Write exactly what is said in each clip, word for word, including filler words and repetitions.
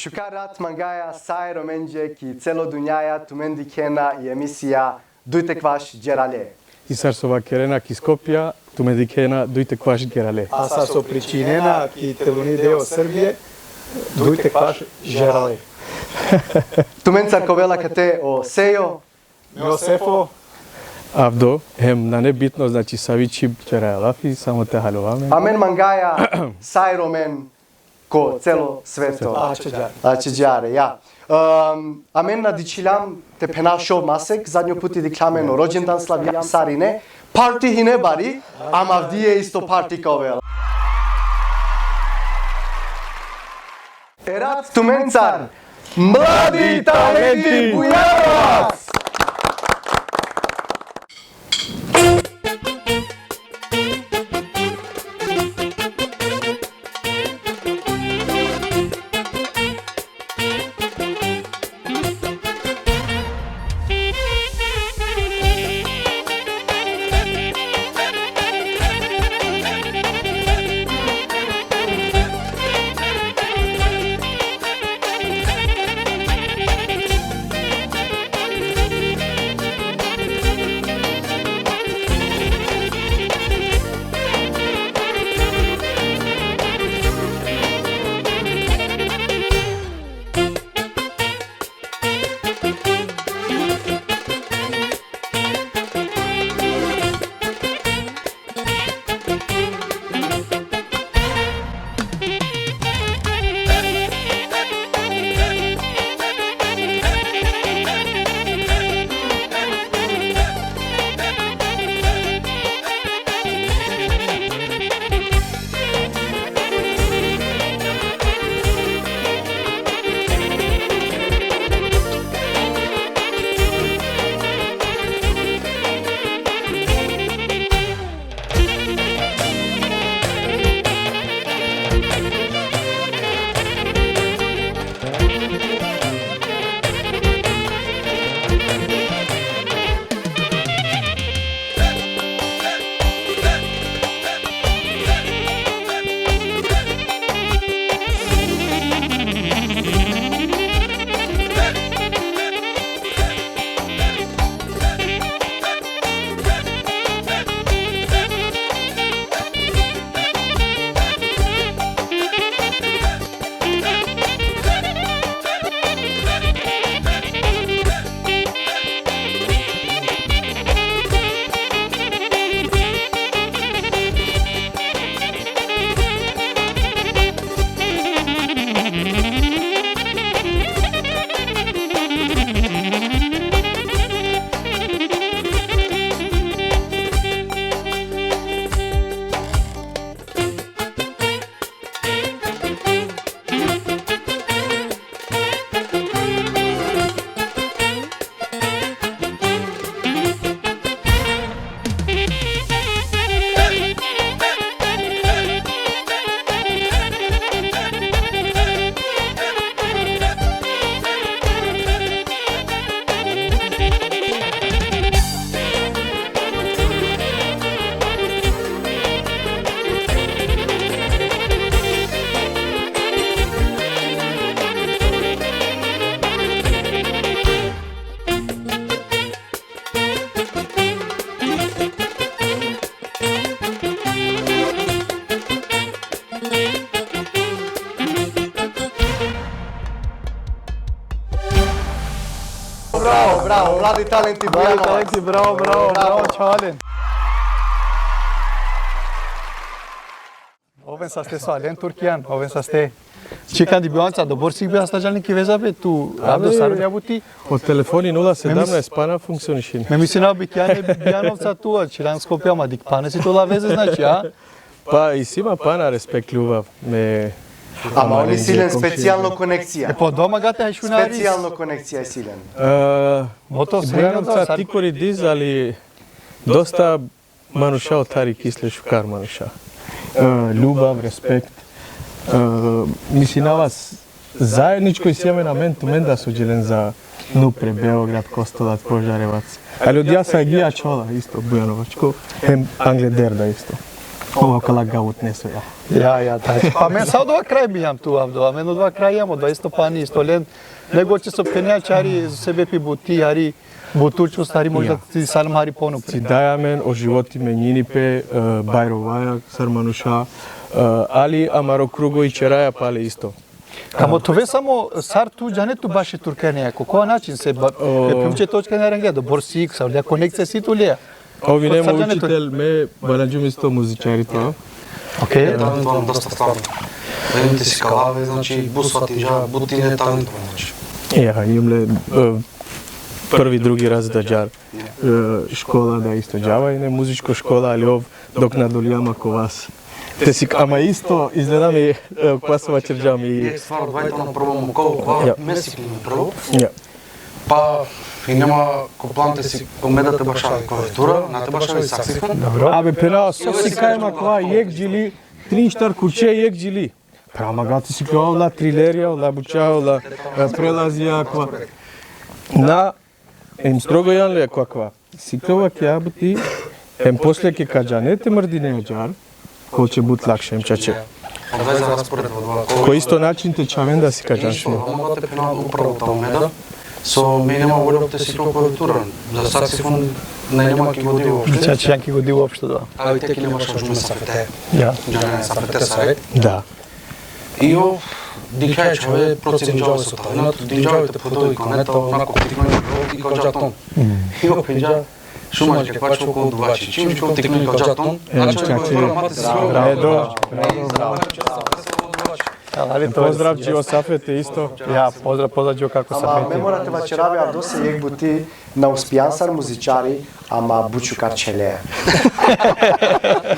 Šukar rat mangaja sa e Romenđe ki celo dunjaja, tumen dikhena i emisija Duj te kvaš đerale. I sar so vakerena ki Skopja, tumen dikhena Duj te kvaš đerale. A sar so pričinena ki teluni deo Srbije, Duj te kvaš đerale. Tumencar ka ovel akate o Sejo, Josefo. Avdo, hem nane bitno, znači, savi čhib ćeraja lafi, samo te halova amen. Amen mangaja sa e Romen ko celo sveto. Ačeđare. Ačeđare, ja. Ehm, amen na dićhiljam te phena šov masek, zadnjo puti dikhljam amen o rođendan, slavijam sarine. Parti hine bari, ama avdive isto parti ka ovel. Erat tumencar, mladi talenti Bujanovac! Bravo, bravo, mladi talenti Bujanovac. Mladi talenti, bravo, bravo, bravo, čhalen. Oven saste so alen Turkijan, oven saste. Čekandi Bujanca, dobor si bi asta džalni ki veza be, tu, Abdo, sar ja buti. O telefoni nula sedamnaest pana funkcionišini. Me mislinav bi kjane Bujanovca tu, a čhilan Skopja, ma dik pana si tola veze, znači, a? Pa isi ma pana, respekt, ljubav. Me, Ama oni si len specijalno konekcija. E, po doma gate aj šunari. Specijalno konekcija si len. E, Moto Bujanovca srednjo, tikori diz, ali dosta manuša otari kisle, šukar manuša. E, ljubav, respekt. E, mislinava s-, zajedničko isi amen, amen tumen da so dželen za Nupre, Beograd, Kostolac, Požarevac. Ali odija sa gija čola isto bujanovačko, hem angleder da isto. Ova kala gaut neso ja. Ja, ja, tačno. Pa amen sa odova kraj bijam tu, avdo, amen odova kraj jam, odova isto pani, isto len. Nego će so penja čari sebepi buti, hari butućnost, hari možda ti salam hari ponupre. Si daja amen, o životi menjini pe, e, bajrovaja sar manuša, e, ali amaro krugo i čeraja pale isto. Kamo tuve samo sar tu džane tu baši turkane, ko kova način se ba-, O. e, pumče točka na rangja, do bor sik, sa, lea konekcija si tu lea. Ovi ne Ko sar mo džane tu? Učitel, me balanđum isto muzičari to. Okej. E, talentovan dosta stvarno. Vem te sikavave, znači, but svatinđa, but ine talentovan, znači. Ja, imam le, e, prvi, drugi razred ađar. E, škola da isto džava, ine muzičko škola, ali ov dok na dolijama ko vas. Te sik-, ama isto, izgleda mi, e, kova so vaćerđam i Jek stvar, odova tano prvo mo ko, kova Ja. me sikljum prvo. Ja. Pa, i nema ko plan te si, ko me da te bašavi klavijatura, na te bašavi saksifon. Dobro. Abe, pena, so sikaja ma kova, jek džili, trin štar kurče, jek džili. Pa, ama gati sikljova, ola trilerija, ola buća, ola, e, prelazija, kova. Na, em strogo jan le, kova, kova. Sikljova kja buti, em posle ke ka džane te mrdine ađar, ko će but lakše, em čače. Onda je za raspored, odova, ko Ko isto način te čaven da sikađan Isto, šuno. Ama te pena upravo ta umeda, so me nema volja te sikljov klavijatura. Za saksifon ne nema ki godi uopšte. Znači, jan ki godi uopšte, da. Ali te ki nema šažume safete. Ja. Džane safete save. Da. I ov dikhaja čhave, procenđava so talenat, dinđava te phudovi kaneta, onako tikno i ko džaton. I ov penđa, šuma ke kvačo ko duvači, čim ko tikno ko džaton, E, znači, čače. Bravo, bravo, bravo. Pozdrav, dživo safete isto. Ja, pozdrav, pozdrav, dživo kako Ama safete. Me mora te vaćerav, avdo se jek buti na uspijan sar muzičari, ama but šukar čhele.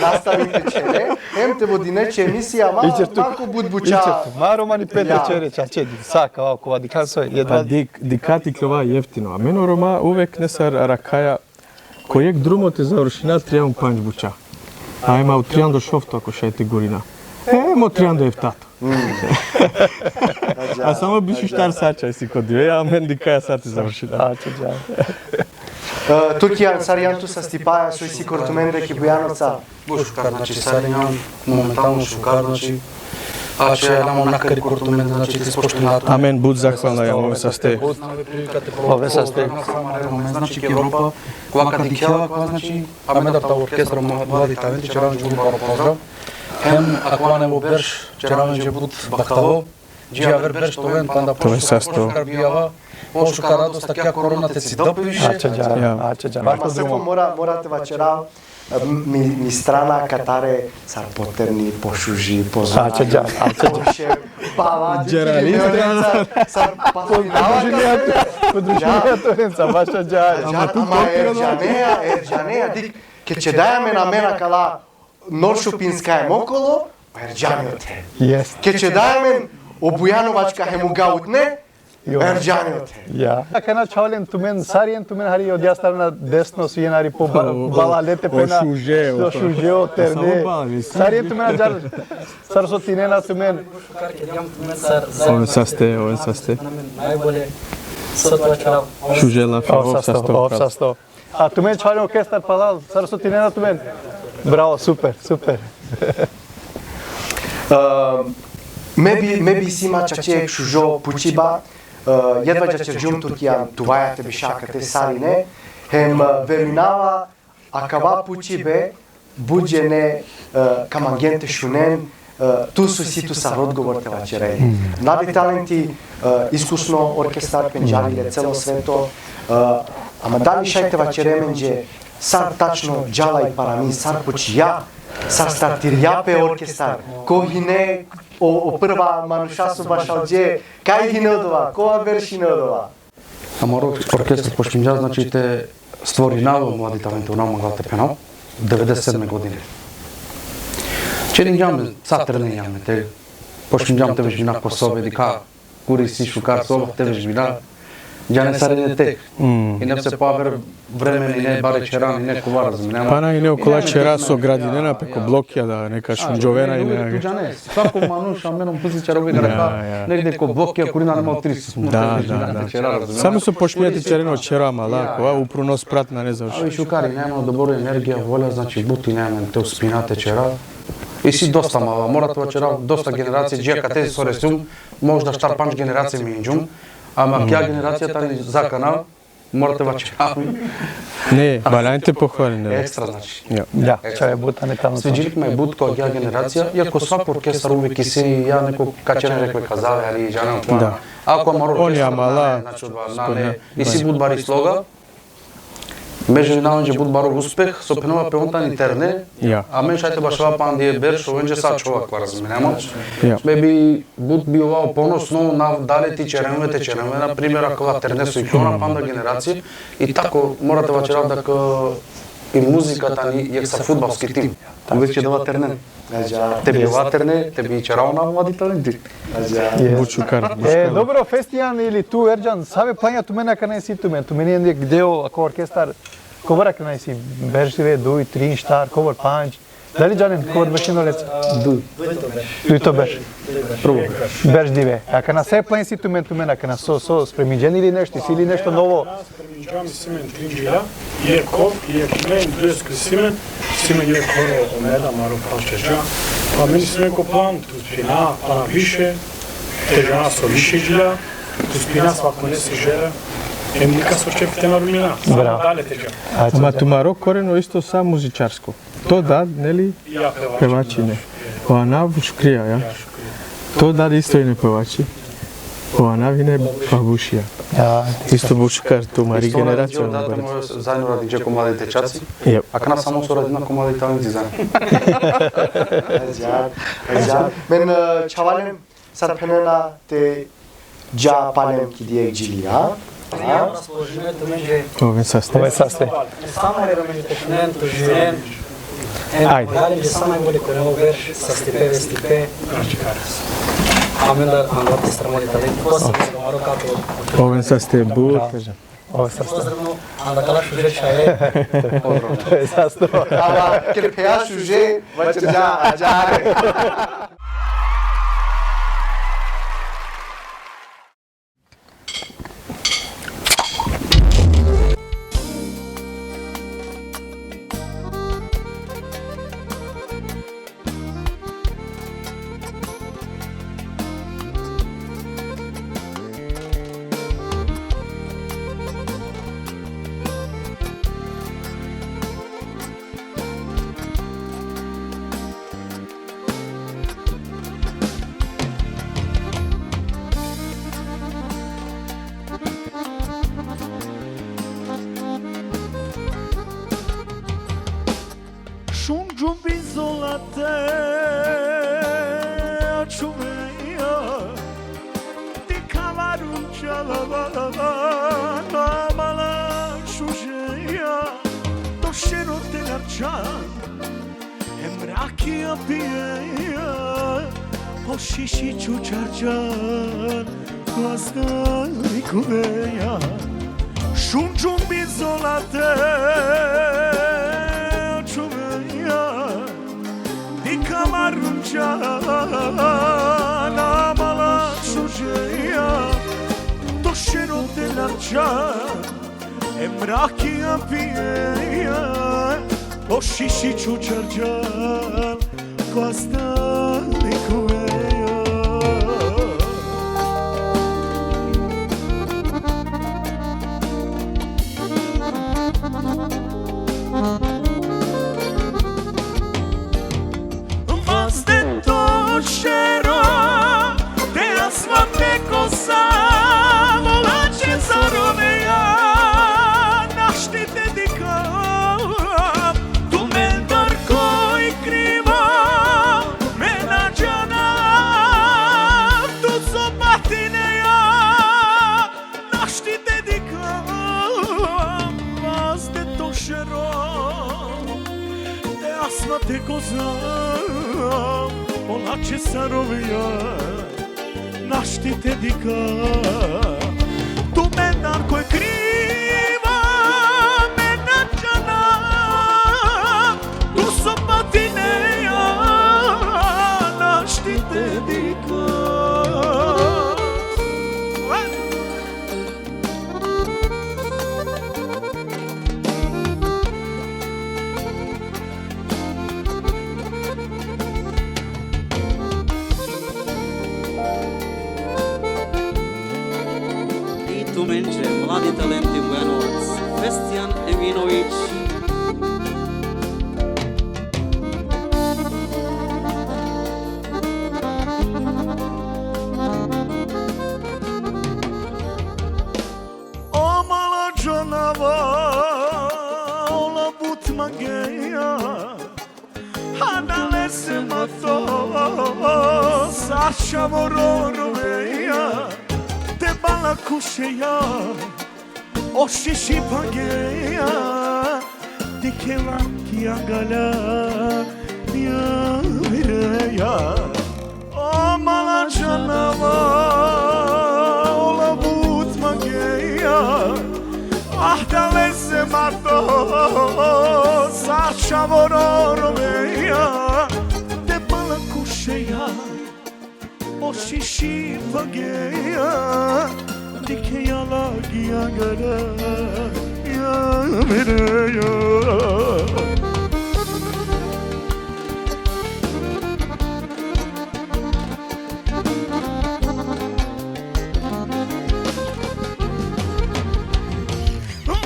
Nastavin te čhele, hem te vodine će emisija, ama Ićer tu. Mako but buća. Ićer tu. Ma romani Petar Ja. Čere, čače, sa, kao, kova, dikhan soj, Pa jedva. Dik-, dikati kova jeftino. Amen o Roma uvek nesar arakhaja, ko jek drumo te završina, trijan pandž buća. Ajma u trijan do šovto, ako šaj te gurina. E, mo trijan do eftato. A samo biš u štar sača isi ko dive, a amen dikhaja sa te završina. Ača, dža. E, Turkijan, sar jan tu sastipaja, so isi kor tumende ki Bujanovca? But šukar, znači, sar jan momentalno šukar, znači, a će namo nakari kor tumende, znači, te ispoštujna tu. Amen, but zahvalna jam, ove saste. Ove saste. Znači, ki Evropa, kova ka dikhela, kova, znači, a me da ta orkestra Mladi talenti, čerav amenđe but baro pozdrav. Hem akava nevo berš, čerav amenđe but bahtavo. Dži aver berš te oven, panda Te oven pošukar, sasto. Pošukar bijava, pošukar radost, akija korona te si dopi više. Ača, dža, Ja. Ača, dža. Ama seko mora, mora te vaćerav, mi, mi strana katare sar poterni, pošuži, pozorani. Ača, dža, ača, dža. Poše, bava, Džerali strana. Sar, sar, pa, Podružinija to, podružinija to, sa baša dža. Ama tu ama potpuno erđaneja, erđaneja, dik, ke će daja amen, amen akala Noršupinska hem okolo, pa erđani ote. Jest. Ke će daja amen o Bujanovačka hem o Gautne, Jo. Erđani ote. Ja. Akana čhavo len tumen, sar jen tumen hari odija strana desno, so jen hari po ba-, O, o, balalete o pena, šuže, o o šuže, o terne. Samo balavi, si. Sar jen tumen ađar, sar so tinena tumen. Šukar ke djam tumen sar, Oven saste, oven saste. Najbolje, so to čhavo. Šuže lafi, Ov ov sasto, sasto, ov ov sasto. sasto. A tumen čhavo orkestar palal, sar so tinena tumen. Bravo, super, super. E, me bi, me bi isi ma čače jek šužo pučiba, e, jedva džaćerđum tu ki an tuvaja te biša kate sarine, hem, e, verujnava akava pučibe but džene, e, ka mangen te šunen, e, tu so isi tu sar odgovor te vaćere. Mm. Mladi talenti, e, iskusno orkestar, pendžari le celo sveto, e, ama dali šaj te vaćere amenđe sar tačno džala i parami, sar počija, sar startirja pe orkestar, ko hine o, o prva manuša so bašalđe, kaj hine odova, kova berš hine odova? Amaro orkestar počinđa, znači, te stvorinava o Mladi talenti, ona mangla te phenav, devedeset sedme godine. Čerinđam, sa trenirđam te Pošmingjam te vežbina ko sobe, dikha kuri si šukar soba te vežbina. Džane sar ine tek. Mm. Ine pse po aver vreme ine bare čera, ine kova razumina. Pa na, ine okola čera so gradinena pe ko blokija da neka šungjovena ine. Tu džane, svako manuš, amen o muzičari uvek grada negde ko blokija kuri na, nema tris. Da, da, da. Samo so pošmingjam te čeren o čera, ama la, kova upruno sprat na, ne znam. Ali šukar, ine amen dobor energija, volja, znači, but ine amen te uspina te čera. Isi dosta, ama la, mora te vaćera, dosta generacije, dži akate so resum, možda štar pandž generacije mingjum, ama kija generacija tani za kana, mora te vaćera. Ne, valjani te pohvalin, ne. Ekstra, znači. Ja. Da, čhave but tane tamo. Sviđini pe but ko akija generacija, iako svako orkestar uvek isi ja neko ka čeren rekve kazave, ali džanen. Da. Ako amaro orkestar, ama la, znači, odova, nane, isi but bari sloga, me želim amenđe but baro uspeh, so phenela pe on tani terne, ja, amen šaj te bašava panda e berš, ovenđe sa ačhova, kova razumina. Ja. Me bi but bi ovao ponosno, na, dale te ćeren ve, te ćeren ve, na primer, akala terne so iklona panda generacije, i tako mora te vaćerav da k-, i muzika tani jekh sa fudbalski tim. Uvek će dava ternen. Te bi ova terne, te bi ćerava na mladi talenti. But šukar, but šukar. E, dobro, Festijan ili tu, Erdžan, save planja tumen akana isi tumen, tumen jekh deo, ako orkestar, kobor akana isi, berš dive, duj, trin, štar, kobor, pandž. Dali džanen kobor berš ine lese? Duj. Dujto berš. Prvo berš. Berš dive. Akana save planja isi tumen, tumen akana so, so, spremindžen ili nešto, isi ili nešto novo? Spremindžam, isi amen trin džilja, jekh kov, jekh me, duj skrusime, isi amen jekh horo, o Meda, amaro pral čača. Pa amen isi amen ko plan, te uspina pana više, te džana so više džilja, te uspina svakone si želja, em dikha so ćef te narumina. Bravo. Dale te dža. Ama tumaro koreno isto sa muzičarsko. To dad, neli? Ja, pevači. Pevači, ne. O anav Šukrija, ja? Ja, Šukrija. To dad isto ine pevači. O anav ine babušija. Ja. Isto but šukar, tumari generacija. Isto ona, dad, tamo zadnjo radinđe ko mladi dečaci. Jep. Akana samo so radina ko mladi talenti zadnjo. Ađar, ađar. Men, e, čhavalen, sar phenena, te dža palem ki dijek džili, a? Ja. Raspoložime tumenđe. Oven saste. Oven saste. Samo jer me te tumen tu živen. Ajde. Dali bi samo najbolje ko novo berš, sastipe, vestipe. Amen da, amen da te stramo detalje. Posebno za Maroka. Oven saste, but. Oven saste. Pozdrav, anda kala šuže čhave. Oven saste. Ama, kerpeja šuže, vaćerđa, ađar. Šunđum bi zolate ačhuveja, ti kavarun čala mala šužeja, to šero te larčan, em rakija pijeja, o šiši čučarčan, vasta likuveja. Šunđum bi zolate ačhuveja, ti kavarun čala mala šužeja, to šero te larčan, em rakija pijeja, o šiši čučarčan, vasta likuveja. Vasta to šero, te asma te kosa, volače zaroveja, našti te dikha, tu mendar koj kriva, me na džana, tu so batineja, našti te dikha, vasta to šero, te asma te kosa, ola Če sarovea našti te dikha, tu mendar koj kriva, me na džana, tu so patinea našti te dikha. I tumenđe mladi talenti Bujanovac, Festijan Eminović. O mala džanava, ola but mangea, adalese ma to sa čhavoro rovea, te bala kušea, o šiši pangea, dikhela ki angala, ja vireja. O mala džanava, ola but mangea, adalese ma to sa čhavoro rovea, te bala kušea, o šiši pangea, dikhela ki angala, ja vireja.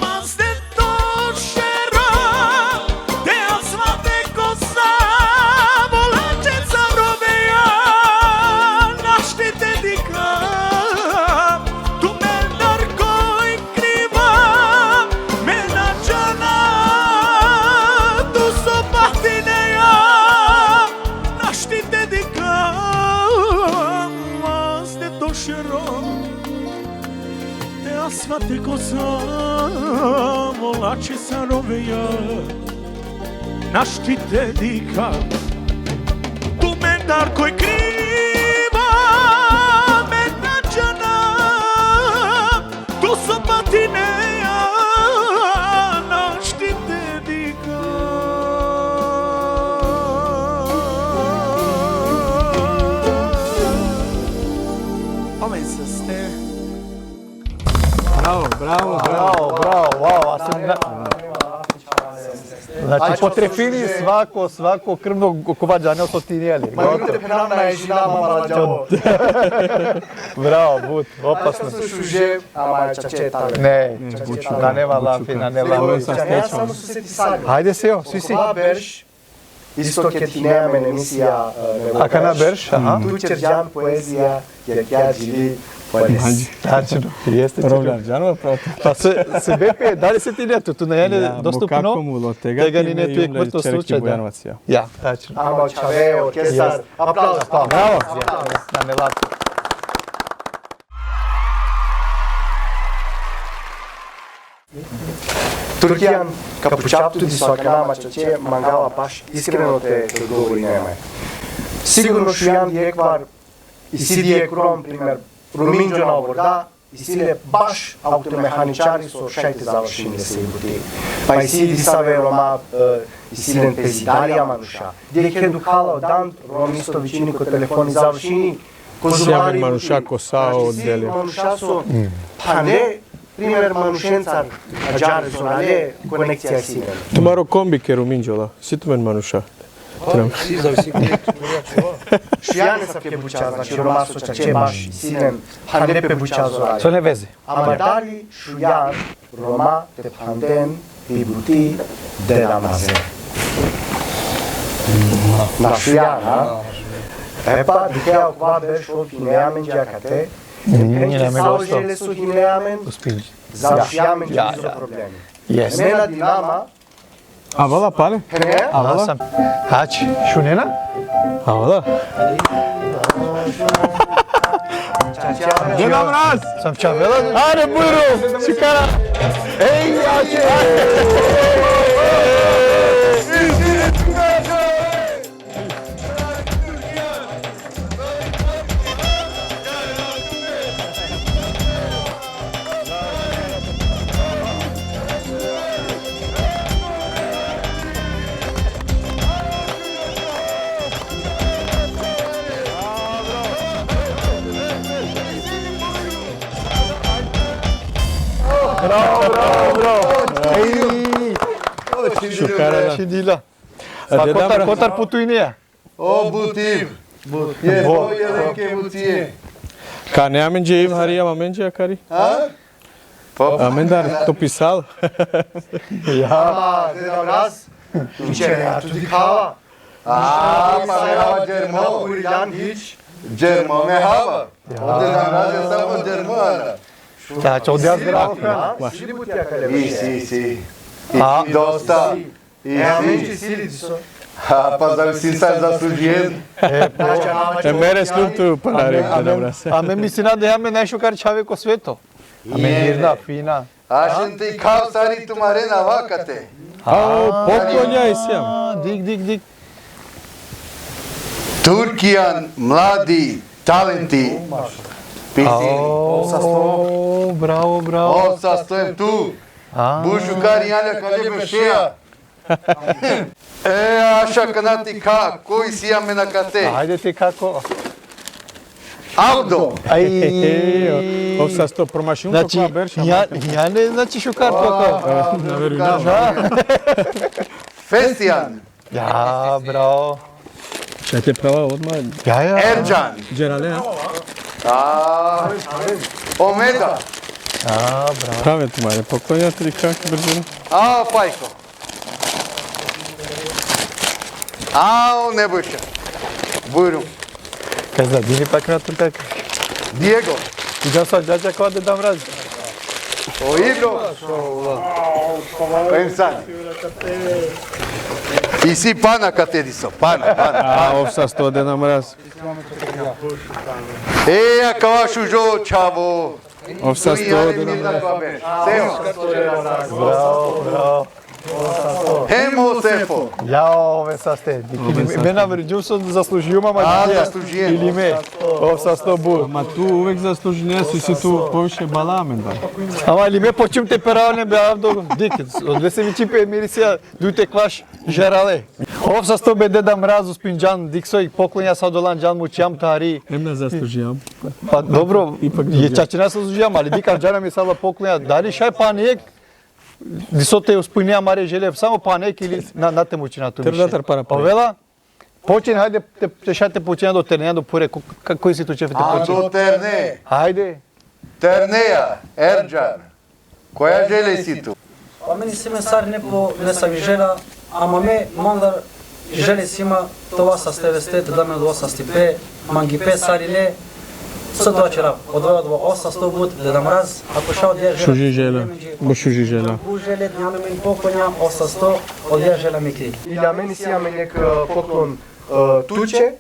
Mas te to šero, te asfate ko sa, vola če sarovea našti te dikha, tu mendar koj kriva, me na džana, tu so patinea našti te dikha, mas te to šero, te asfate ko sa, vola če sarovea našti te dikha, tu mendar koj kriva, me na džana, tu so patinea našti te dikha. Amen saste. Bravo, bravo, bravo. Bravo, bravo, wow, a sam na- Znači, potrefini svako, svako krvno ko-, kova džanel so tini, ali. Ma jute phenav na e žina, ma mala džavo. Bravo, but, opasno. Ačka so šuže, ama čače tale. Ne, čače tale. Nane va lafi, nane va lafi. Samo so se ti sali. Hajde se jo, svi si. Kova berš, isto ke tine amen emisija, e, nego akana berš, aha. Tu ćerđan poezija, jer ja živi poezija. Tačno. Jeste, tačno. Rogar džanova, pravo. Pa se, sebepi, dali se ti netu, tu ne, ja, dostupno. Kako mu lo tega, tegani ne tu jekh mrtvo slučaj, da. Bujanovac, ja. Ja, tačno. Ama čhave, orkestar, aplauz, aplauz. Bravo. Ja, ne, ne, lako. Turkijan, ka pučav tu diso akana, ama čače, mangava baš iskreno te, te odgovorine ma. Sigurno šujan di ekvar, isi di ekh Rom, primer, Ruminđo na o vorda, isi le baš automehaničari so šaj te završini lese i buti. Pa isi disave Roma, e, isi len pe zidalija manuša. Di ekhen dukhala o dand, Rom isto vičini ko telefoni završini, ko zumari buti. Manuša ko sa o deli. Manuša so phande, primer, manušencar ađahar so nane konekcija isi len. Tumaro kombi ke Ruminđo la, isi tumen manuša? Isi, zavisi ko. Šujan asavke buća, znači, Roma so čače baš isi len phande pe buća zorale. So ne veze. Ama dali šujan Roma te phanden pi buti dela maze? Na šujan, a? E pa, dikhe, okova berš ov hine amenđe akate. Nije, nije, sa o želje so hine amen, završija amenđe bizo problemi. Yes. Me nadinama, Avala pale? He? Avala? Sam. Hači, šunena? Avala. Deda Mraz! Sam čavela? Are, bujrum! Šikara! Ej, hači! Bravo, bravo, bravo. Ej, šukar, da. Šindila. Sa Deda kotar, Mraz. Kotar putujnija? O, butiv. But. Je, Bo. O, jelenke bucije. Ka ne amenđe iv hari, ama amenđe akari? Ha? Amendar to pisal. Ja. Ama, Deda Mraz. Čere, ja tu dikhava. A, pa me hava džermo. Urijan hič. Džermo me hava. Ja. O Deda Mraz je samo džermo, ana. Da, čovdja zdravo. Sidi butja kale. Isi, isi. A. Isi dosta. Isi. E, amen či sidi so. Ha, pa zavisi sar zaslužien. E, pa. E, mere slum tu panari, Deda Mraz. Amen mislina da amen najšukar čhave ko sveto. Amen mirna, fina. Ašen te khav sari tumare nava kate. A, poklonja isi am. A, dik, dik, dik. Turkijan mladi talenti. Pisini. O, bravo, bravo. Ov sasto em tu. A. But šukar, janja kale bešeja. E, aša kana ti kha, ko isi amen akate. Ajde ti kha ko. Avdo. Aj. Ov sasto, promašim. Znači, ja, ja ne, znači, šukar to. A, na verujna. Fesijan. Ja, bravo. Šaj te prava odmah. Ja, ja. Erdžan. Džerale, a? A, Omeda. Ja, bravo. Prave tumare, poklonja te kha brzo. A, Pajko. A, o Nebojša. Bujrum. Kaj zna, dini pak na tu kak. Diego. I da sa džača kova Deda Mraz. O Ibro. Pa im sad. Isi pana kate diso, pana, pana. A, ov sasto, Deda Mraz. E, akava šužo čhavo. Ov sasto, Deda Mraz. Seo. Bravo, bravo. Hem o Sefo. Ja, ove saste. Ove saste. Me na verđum so zaslužijum, ama. A, zaslužijum. Ili me. Ov sasto but. Ama tu uvek zaslužinea, isi tu poviše bala amendar. Ama ili me počum te perav len be, Avdo, dik, odvese viči pe mirisija, duj te kvaš žerale. Ov sasto be, Deda Mraz, uspinđan, dik soj poklonja sa dolanđan, mučijam tari. Hem na zaslužijam. Pa dobro, ipak je dobija. Čače na zaslužijam, ali dik, anđan mi sa la poklonja, dari šaj pa nek, diso te uspinea amare želje, samo pa nek ili na, na te mučina tu više. Ter da tar para pre. Ovela, počin, hajde, te, te šaj te počina do ternea do pure, ko-, ka-, ko isi tu čefi te počin. A, do terne. Hajde. Terneja, Erdžan. Koja želja isi tu? Pa meni isi amen sarine po nesavi želja, ama me mandar želja isi ma te ova saste veste, te da amen odova sastipe, mangipe sarine, so dova ćerav, odova, odova, ov sasto but, Deda Mraz, ako šaj odija želja. Šuži želja, bo šuži želja. Bu želja, dnjane men poklonja, ov sasto, odija želja mi kri. Ili amen isi amen jek, e, poklon, e, tuće.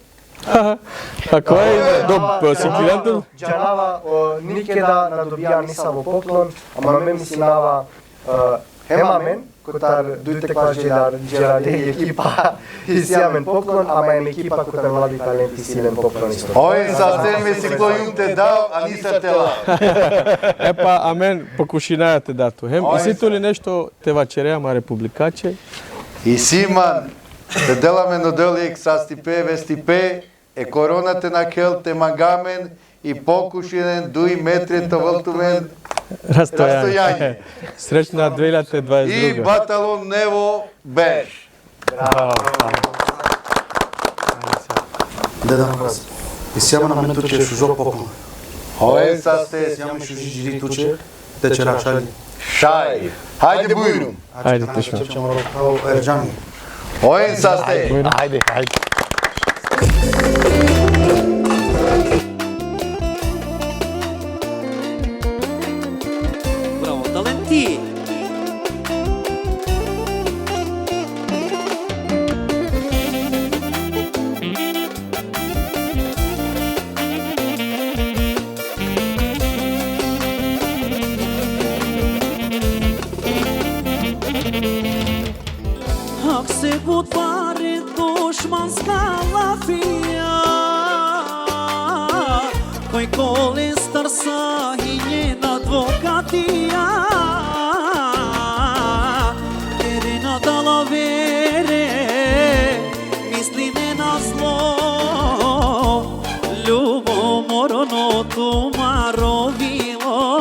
Ako je, do, siklijantul. Džanava, o, nikeda na dobija nisavo poklon, ama me misinava, e, hem amen, kotar duj te kvaš džerar, džerale ekipa, isi amen poklon, ama em ekipa kotar mladi talenti isi len poklon isto. Oj, sa ste me siklojum te dao, a nisar te la. E pa, amen pokušinaja te da tu. Hem, oj, isi tu li nešto te vaćere amare publikaće? Isi man, te dela amen o Del jek sastipe, vestipe, e korona te nakhel, te manga amen i pokušinen duj metre te ovel tumen rastojanje. Rastojanje. Srećna dve hiljade dvadeset druga. I batalon Nevo berš. Bravo, bravo. Deda Mraz, isi amen amen tuće šužo poklon. Oj, sa ste. Isi amen šuži džiri tuće. Te ćera, šaj li? Šaj. Hajde, bujrum. Ajde, te šužo. Ćemo, ćemo, Erdžani. Ojen saste. Ajde, ajde. Bravo, talenti. Hak se but pare dušmanska lafija, koj kolestar sa hinjena advokatija, kerena dalavere, mislinena zlo, ljubomorno tumaro vilo.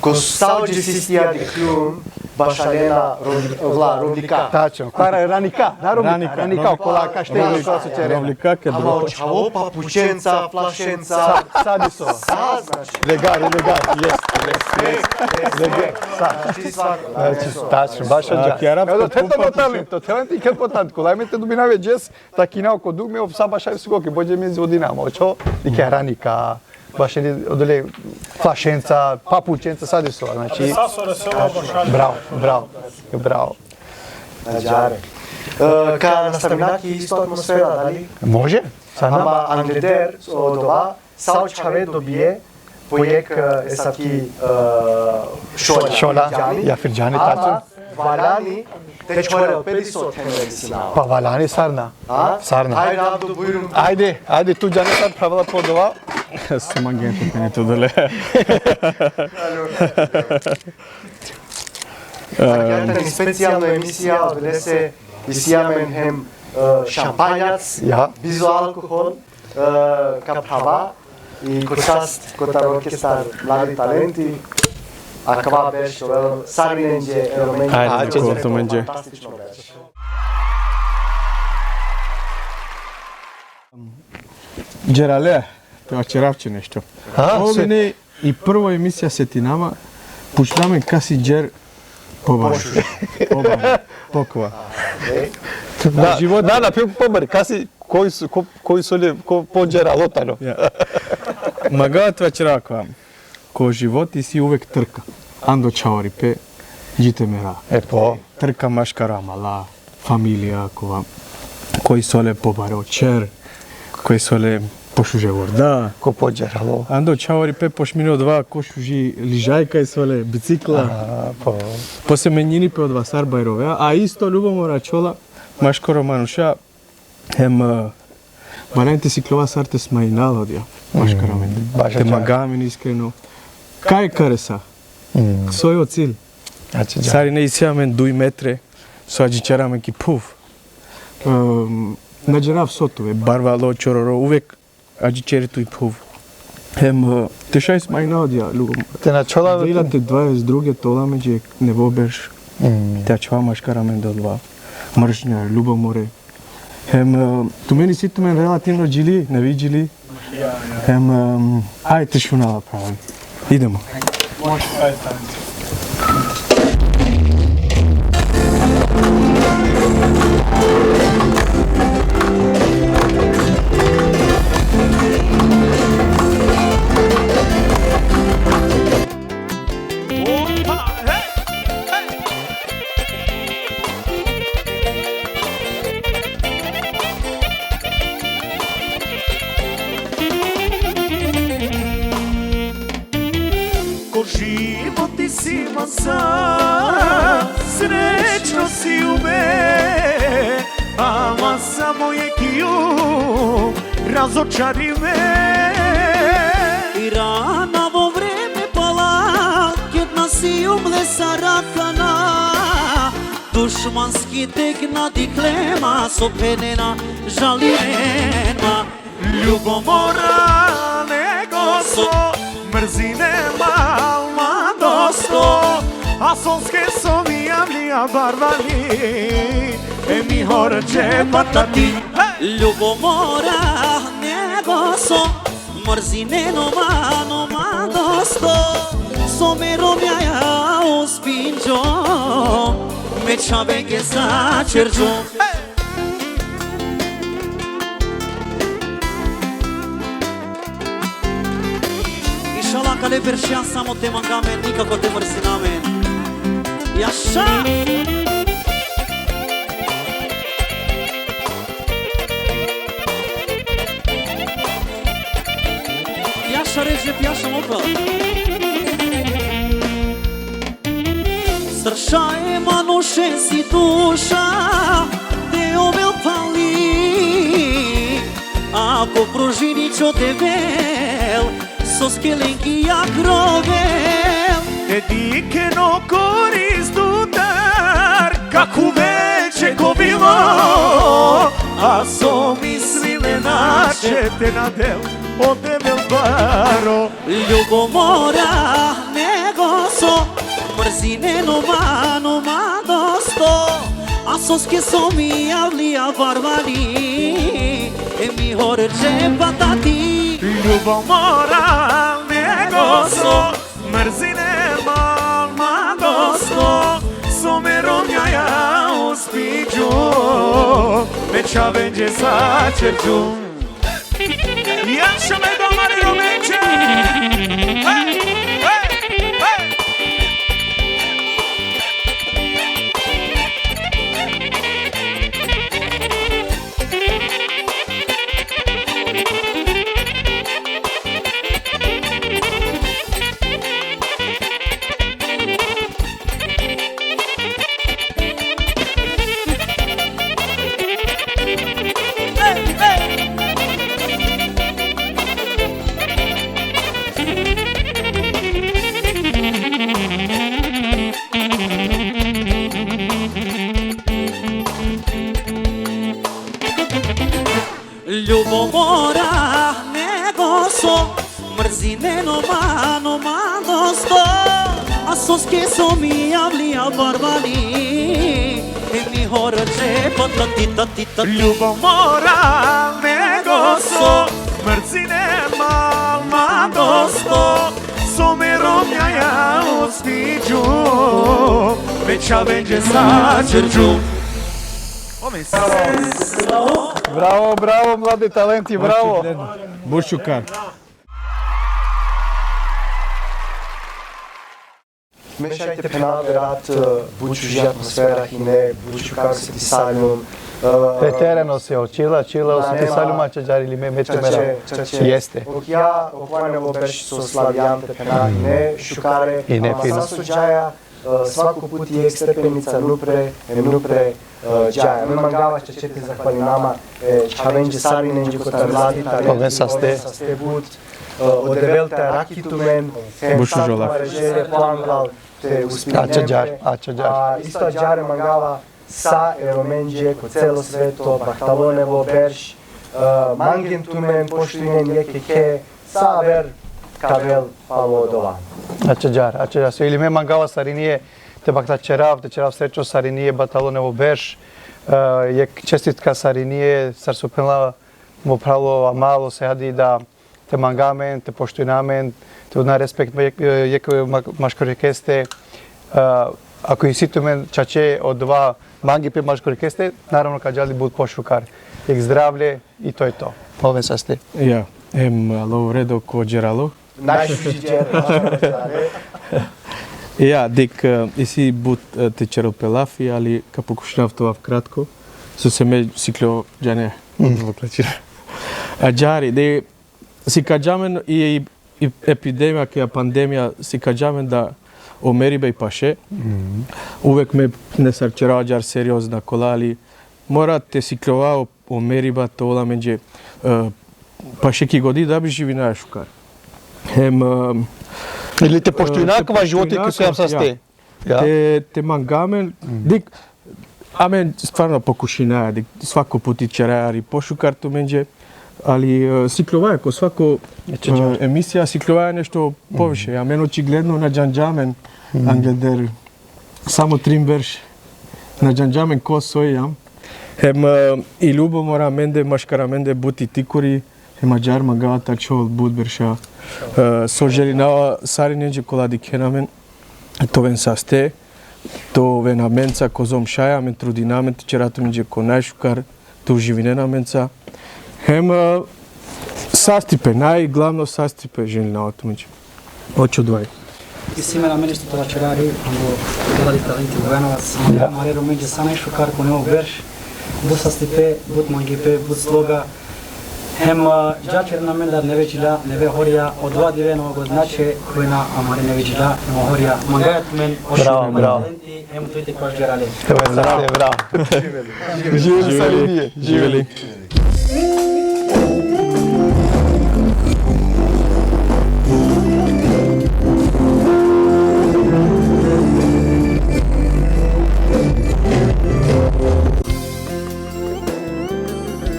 Ko sa o džisistija dikhlum, bašalena rovli-, vla, rovlika. Tačno, kara ranika, na rovlika, ranika, ranika, rovlika, okola kaštela, rovlika, so ćere. Rovlika ke. Ama o čhavo papučenca, flašenca. Sa, sa diso. Sa, znači. Legar, legar, yes, yes, yes. Legar, sa. Znači, svako. Znači, tačno, baš. A, odža. Kjara. Evo, to, to, to talent, to talent i kad potant, kolaj me te dubinave džes, takina oko dugme, o sa bašaj sikoke, bođe me izvodinama, očo, i kjara ranika. Baš je odole flašenca, papučenca, sa diso, znači. Sa so resela bašalja. Bravo, bravo, bravo. Ađare. E, ka nastavina ki isto atmosfera, dali? Može, sa nama. Ama angleder, odova, sa o čhave dobije, po jek, e, esavki, e, šola, šola, džani, jafir džani, ama tačno. Valjani te čhorel pe diso themeli sina. Pa valjani, sarna. A? Sarna. Hajde, Abdo, bujrum. Ajde, ajde, tu džane sar pravila po dova. Su mangen tu, kene tu dole. Alo. Specijalno emisija, odolese isi amen hem, e, šampanjac, ja, bizo alkohol, e, ka prava, i ko čast kotar orkestar Mladi talenti, akava berš ovel sarinenđe, e, Romenđe. Ajde, ajde, tumenđe. Fantastično berš. Đerale, te vaćerav će nešto. A, ovo se ne, i prvo emisija setinama, pučla amen kasi đer pobari. Pošuži. Pobari. Pokova. Da, život. Da, da, pe-, pobari, kasi, koj su, ko, koj su le, ko, po đeralo tano. Ja. Maga te vaćerav kova. Ko život isi uvek trka. Ando čhavoripe, dži te mera. E po. Trka maškar amala, familija, kova, koj so le pobaro ćer, koj so le pošuže vorda. Ko po đeralo. Ando čhavoripe pošmini odova ko šuži ližaj kaj so le bicikla. Aha, po. Posle menjini pe odova sar bajrovea, a isto ljubomora čhola, maškaro manuša, hem, e, valjani te siklova sar te smajnal odija, maškar amen. Mm, baš. Te maga amen iskreno. Kaj karesa? Mm. So je o cilj? Ači, dža. Sarine isi amen duj metre, so adžićera amen ki phuv. Em, na džanav so tuve, barvalo, čororo, uvek adžićeri tu i phuv. Hem, e, te šaj smajna odija, ljubomora. Te na čhola. Dvajla te dvadeset druge te ola amenđe nevo berš. Mm. Te ačhova maškar amende odova mržnja, ljubomore. Hem, e, tumen isi tumen relativno džili, nevi džili. Hem, em, ajde te šunava pravi. Idemo. Može, ajde, ajde. Ko životi si ma sa, srećno si u me, ama samo jekh ju razočari me. I rana vo vreme pala, ked na sijum le sar akana, dušmanski dek na dikhle ma, so phenena, žalinen ma. Ljubomora nego so, mrzinen ma, ma dosto, a soske so mi avlija barvali, e mi horđe patati. Ljubomora nego so, mrzinen ma, ma dosto, so me romnjaja uspinđo, me čhavenge saćerđo. Inšala, kale beršija samo te manga amen, nikako te mrzina amen. Jaša! Jaša Redžep, jaša Mokla. Srša e manušen si duša te ovel pali, ako pružini će o Devel, soske lengi jak rovel. Te dikheno koristutar, kako veće ko bilo, a so misline na će te na del o Devel baro. Ljubomora nego Mrzinen man, man dosto, a soske so mi javlija barvani, e mi horče patati. Ljubomora me goso, mrzinen man, man dosto, so me romnjaja uspidžu, me čhavenđe sačerđu. Yaşa me domari romeče. Hey, hey, hey. Ljubomora me goso, mrzinen man, man dosto, a soske so mi javlija barvani, e mi horče patati, tati, tati. Ljubomora me goso, mrzinen man, man dosto, so me romnjaja uspidžu, me čhavenđe sačerđu. Bravo, bravo, mladi talenti, bravo. Očigledno. But šukar. Me šaj te phenav erat, e, but šuži atmosfera hine, but šukar seti saljum. E, e, tereno se o čila, čila, o seti saljum, ačhađar ili me, me te mera. Čače, čače. Jeste. Okija, okova nevo berš so slavijam te phenav hine, šukare, hine, ama fino. Sa so džaja, e, svako puti jekh stepenica nupre, em nupre, e, džaja. Me mangava čače te zahvalinama, e, čhavenđe sarinenđe kotar mladi talenti, oven saste. Oven saste but, e, o Devel te arakhi tumen, hem sa tumare želje po anglal te uspinime. Ačhađar, ačhađar. A isto ađahar mangava sa e Romenđe ko celo sveto, bahtalo nevo berš, e, mangen tumen, poštujnen jekh jekhe, sa aver ka avel palo odova. Ačhađar, ačhađar. So ili me mangava sarinie te bahtala ćerav, te ćerav srećno sarinie, bahtalo nevo berš, e, jekh čestitka sarinie, sar so phenela mo phral o Amal, o Sehadi, da te manga amen, te poštujna amen, te udna respekt jekh, jekh ma-, maškaro jekheste. E, ako isi tumen čače odova mangipe maškaro jekheste, naravno ka džal but pošukar. Jekh zdravlje i to je to. Oven saste. Ja, em, alo, u redu, ko đeralo? Najšuži đer, najšuži đer. Ja, dik, e, isi but, e, te ćerel pe lafi, ali ka pokušinav te ovav kratko. So se me siklo, džane, mm, odvukla ćira. Ađahari, de, sikađa amen i, i, i epidemija, ki pandemija, sikađa amen da o meribe i paše. Mhm. Uvek me nesar ćerava ađahar seriozna kola, ali mora te sikljova o, o meriba te ovel amenđe, e, paše ki godi da bi živinaja šukar. Hem, e, ili te poštujna, e, te akava životi poštujna ki kojam saste. Ja. Ja. Te, te manga amen, mhm, dik, amen stvarno pokušinaja, dik, svako puti ćeraja hari pošukar tumenđe, ali, e, sikljovaja ko svako, e, emisija, sikljovaja nešto poviše. Mhm. Amen očigledno na džanđa amen, mhm, angleder samo trin berš, na džanđa amen ko soj jam. Hem, e, i ljubomora amende, maškar amende but i tikuri, hem ađahar mangava te ačhol but berša. E, so želinava sarinenđe kola dikhena amen, te oven saste, te oven amenca, kozom šaj, amen trudina amen te ćera tumenđe ko najšukar, te uživinen amenca. Hem, e, sastipe, naj, glavno sastipe želinava tumenđe. Očo dvaj. Isi amen isto te vaćera hari, ando mladi talenti Bujanovac, ja, amare Romenđe sa najšukar ko nevo berš, but sastipe, but mangipe, but sloga, hem, e, dža ćeren amendar neve džila, neve horja, odova dive, Nova godina će, koj na amare neve džila, neva horja. Mangaja tumen, bravo, bravo, talenti, hem tu te paš džerale. Bravo, bravo. Živeli. Živeli. Živeli.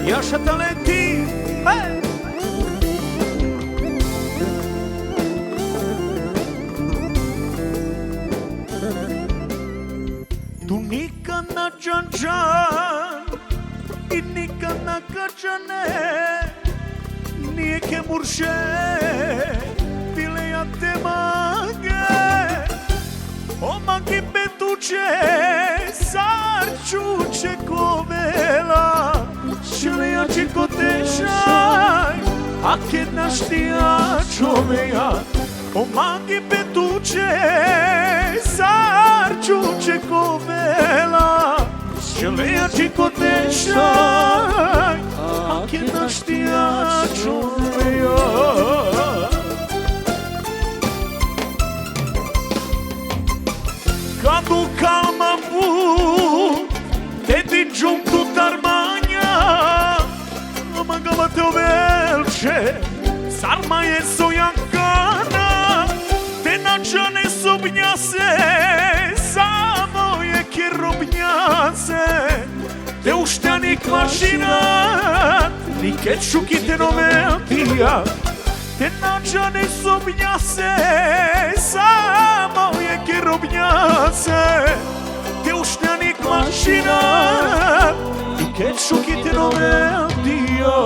Yaşa talenti! Hey! Džan, džan, i nikad na ka džane, nijekhe murše, vileja te mange. O mangipe tuće, sar čuče ka ovela, čeleja dži kote šaj, a ked našti ačhoveja. O mangipe tuće, sar čuče ka ovela, čeleja dži kote šaj, a ked našti ačhoveja. Kadu ka ma but te dinđum tutar manja, a mangava te ovel čhe, sar maje so akana, te na džane so bnjase, samo jekhe robnjase, te uštjan ik mašina, niked šukite na ovel tija. Te na džane so bnjase, samo jekhe robnjase, te uštjan ik mašina, niked šukite na ovel tija.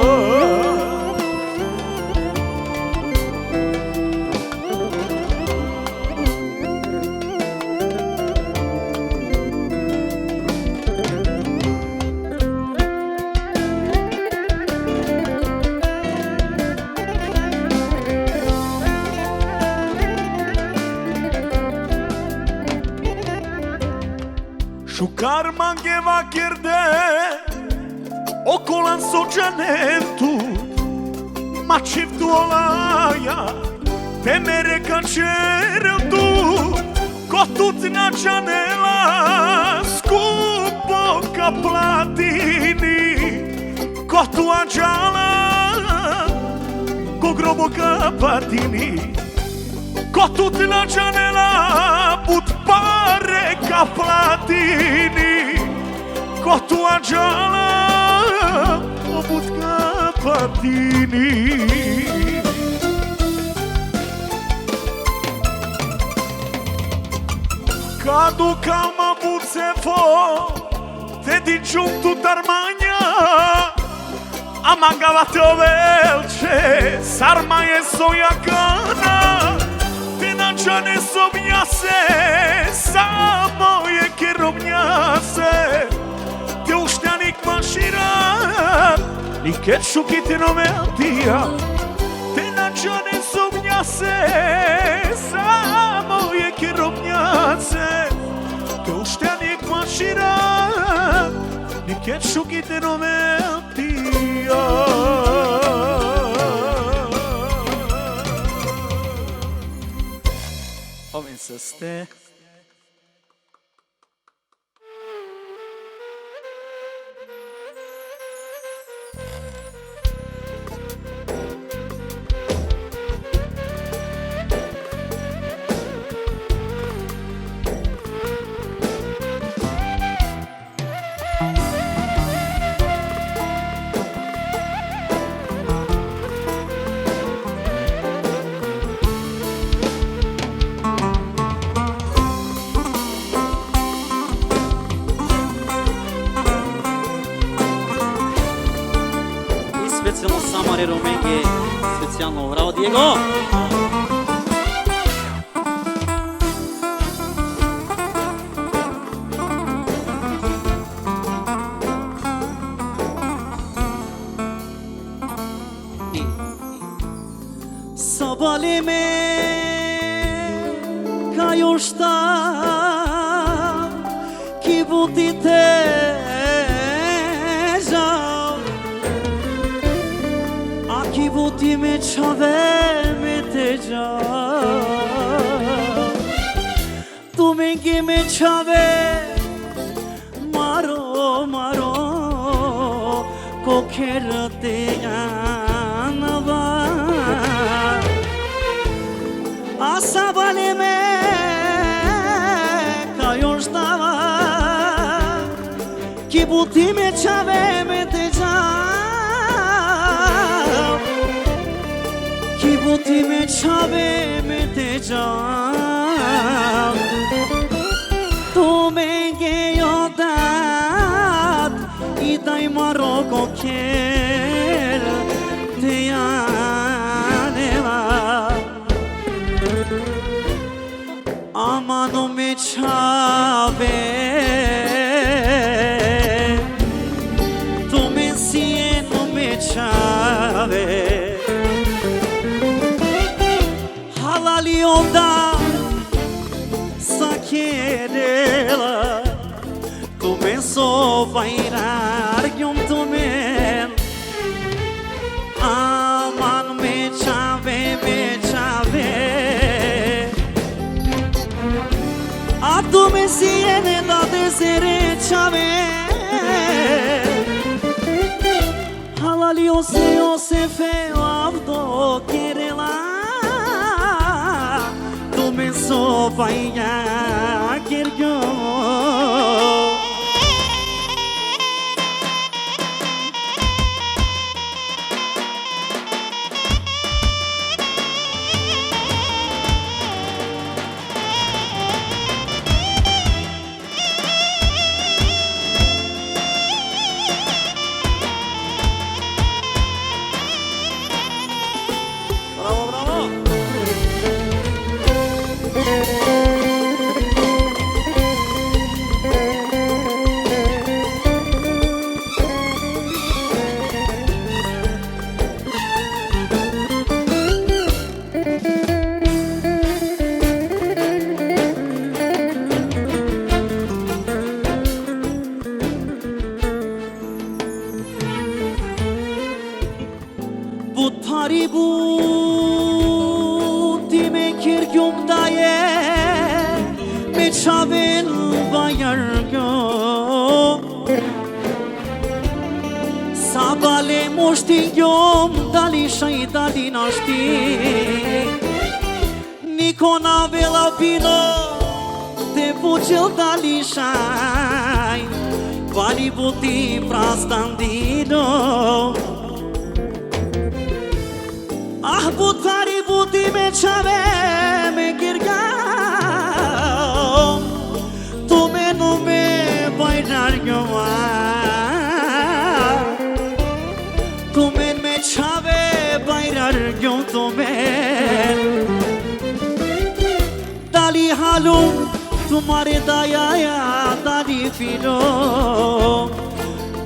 Šukar mange vakerde, okolan so džanen tut, ma čhib tu olaja, te mere ka ćerel tut, ko tut na džanela, skupo ka platini, ko tu adžala, ko grobo ka patini. Ko tut na džanela, but pare ka platini. Ko tu adžala, o but ka patini. Kadu ka ma but se fo, te dinđum tutar manja, a mangava te ovel čhe, sar maje so akana, te na džane so bnjase, samo jekhe robnjase, te uštjan ik mašina, niked šukite na ovel tija. Te na džane so bnjase, samo jekhe robnjase, te uštjan ik mašina, niked šukite na ovel tija. Oven saste. I specijalno Samare Romenge, specijalno, bravo, Diego! Sabale me ka ušta ki buti te džav, a ki buti me čhave me te džav. Tu menge me čhave maro, maro, ko kher te anava. A sabale me ka uštava, ki buti me čhave me te džav, ki buti me čhave me te džav. Tu menge o da Maroko ker te janela. Aman o me čhave, tu me sien o me čhave. Halali o da sa kerela, tu me so vajrar gjum tu me. Aman me čhave, me čhave. A tu me sien e da de sere čhave. Halali o se o se fe avdo kerela. Tu me so vajra kergjo. Bravo, bravo. But phari buti me kergjum daje, me čhaven vajrgjum. Sabale muštingjum, dali šaj, dali našti. Niko na vela pino te pučel dali šaj, pali buti prastandino. Ah, but phari buti me čhave me kergjum. Tumen o me vajrargjum. Tumen me čhave vajrargjum tumen. Dali haljum tumare dajaja, dali filjum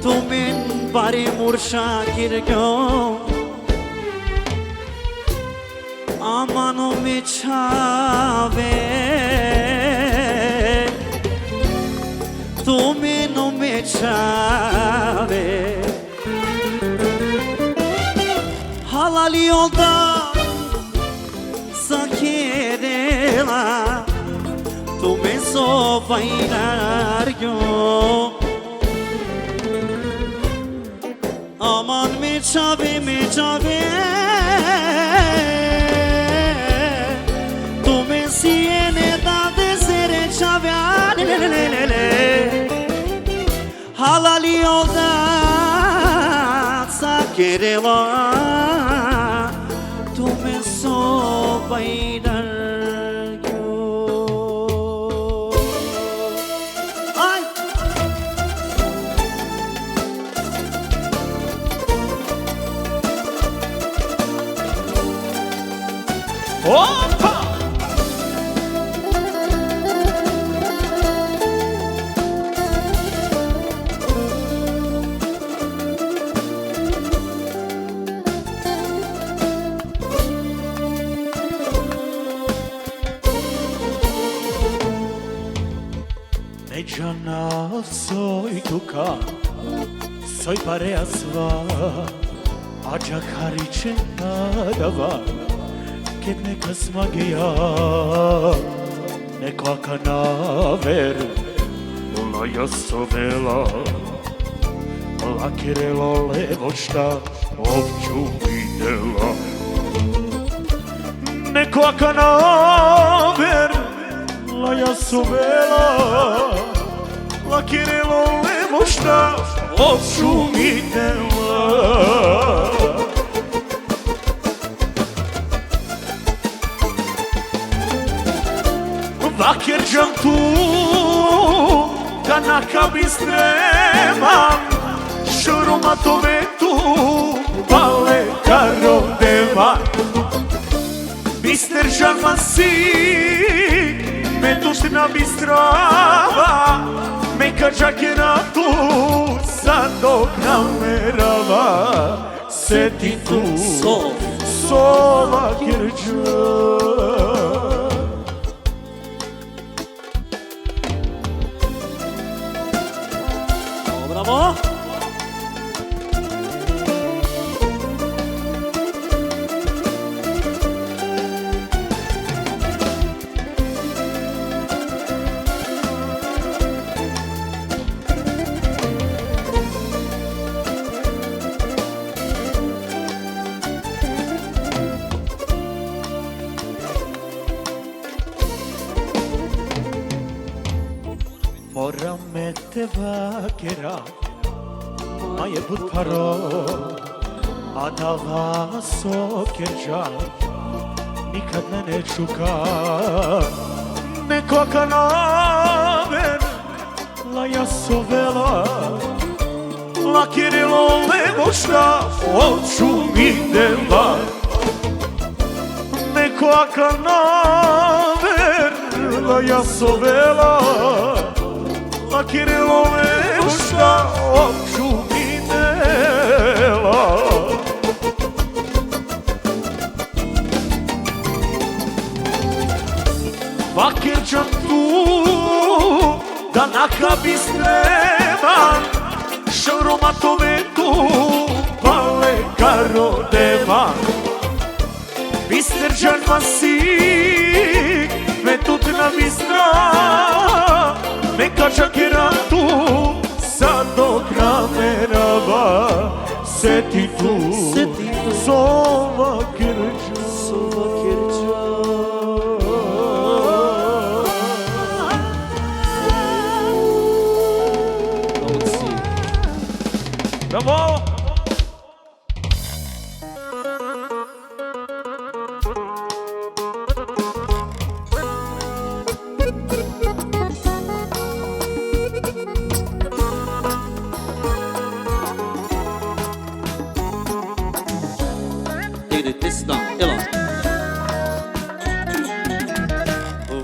tumen bare murša kergjum. Aman o me čhave, tumen o me čhave. Halali o da sa kerela, tumen so vajrargjum. Aman me čhave, me čhave. Tumen sien e dadesere čhave, a le, le, le, le, le, le. Halali o dad sa kerela, tumen so vajrargjum. Aj! Opa! Ne džanav soj tuka, soj parea sva, adžahar ičhe na dava, ked nekas mangea, nek akana aver, laja sovela, la kerela le vošta, ov čumidela. Nek akana aver, laja sovela, la kerela le vošta, ov čumidela. Vakerđam tu, kana ka bistrema, Shuruma to ve tu pale karo deva. Bister jan masik me tušna bistrava, me ka džakena tu sa dok na merava. Seti tu so, so vakirđa. Bravo! Mora me te vakera, ma e but pharo, adava so kerđa, nikad ne, ne čuka, neko akana aver, la jasovela, la kerela le vošta, oču mi dela. Neko akana aver, la jasovela, la kerela le vošta, oču mi dela. Vakirđa tu da na ka bistrema, šoroma to ve tu pale karo dema. Bister džan masik, me tut na bistra, me ka džakera tu, sa dok na merava, seti tu, seti tu, so vakirđa. So vakirđa. Bravo! Ajde, Tesla, ela.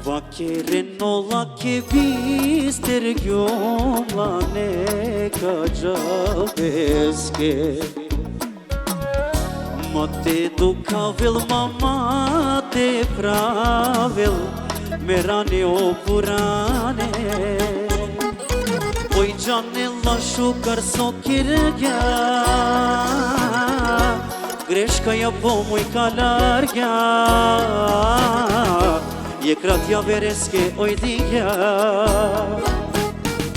Vakeren ola ke bister gjom la neka džabeske. Ma te dukavel, ma, ma te pravel, merane o purane. Oj džanela šukar so kergja, greškaja po muj ka largja. Jekh rat javereske oj dingja,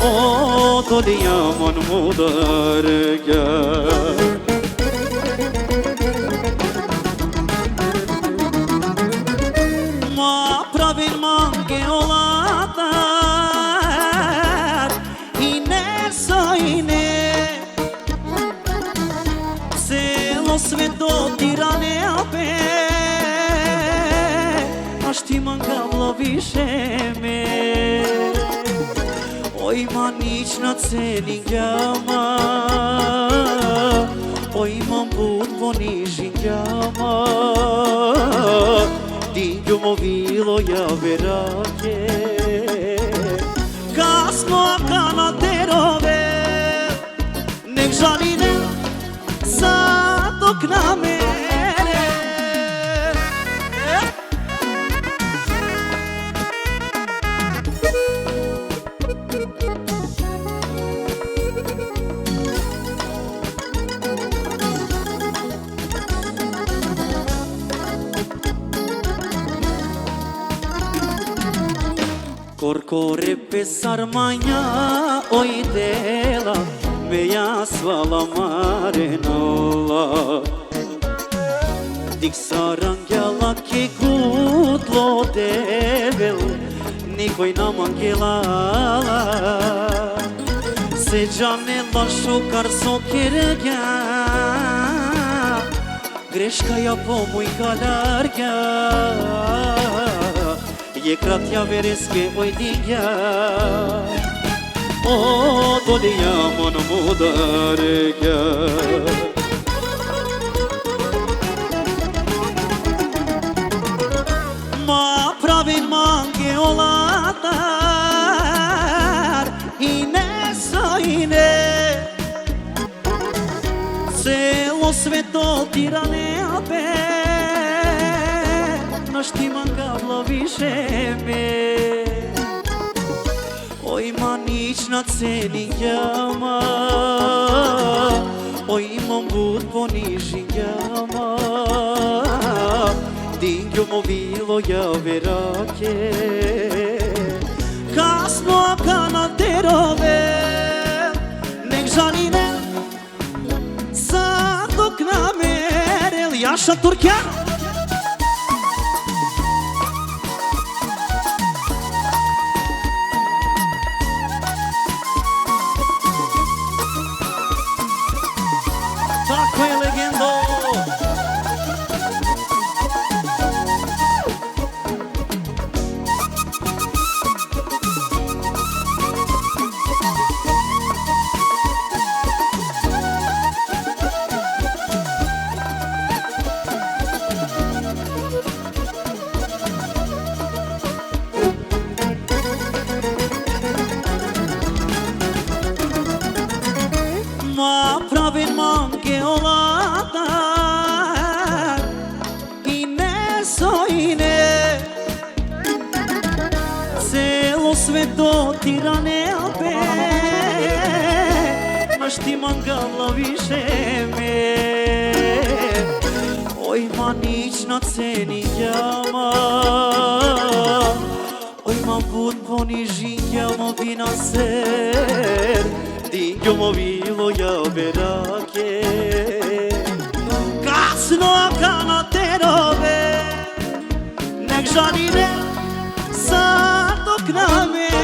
o dolija man mudargja. Ma pravin mange o latar, ine so ine. Celo sveto tirane pe, a šti mangavlo više me. Oj ma nič na ceningja ma, oj ma but ponižingja ma, dingjum o vilo javerake. Kasno akana te rove, nek žalinen sa dok na mere. Korkore pe sarmanja oj dela, me jasvala marenola. Dik sarangjala ke gutlo Devel, nikoj na mangela la. Se džanela šukar so kergja, greškaja po muj ka largja. Jekh rat javereske oj dingja, O dolija mon mudargja. Ma pravin mange o ladar, ine so ine. Celo sveto tiranel pe, našti mangavla više me. Oj ma nič na ceningja ma, oj ma but ponižingja ma. Dingjo mo vilo javerake, kasno akana te rove, nek žanine sa dok na merel. Jaša Turkja. Tako je, legendo. Ma pravin mange o ladar, ine so ine. Celo sveto tiranel pe, našti mangavla više me. Oj ma nič na ceningja ma, oj ma but ponižingja ma, vina ser, dingjo mo vilo javerake, kasno akana te rove, nek žanine sa dok na merel.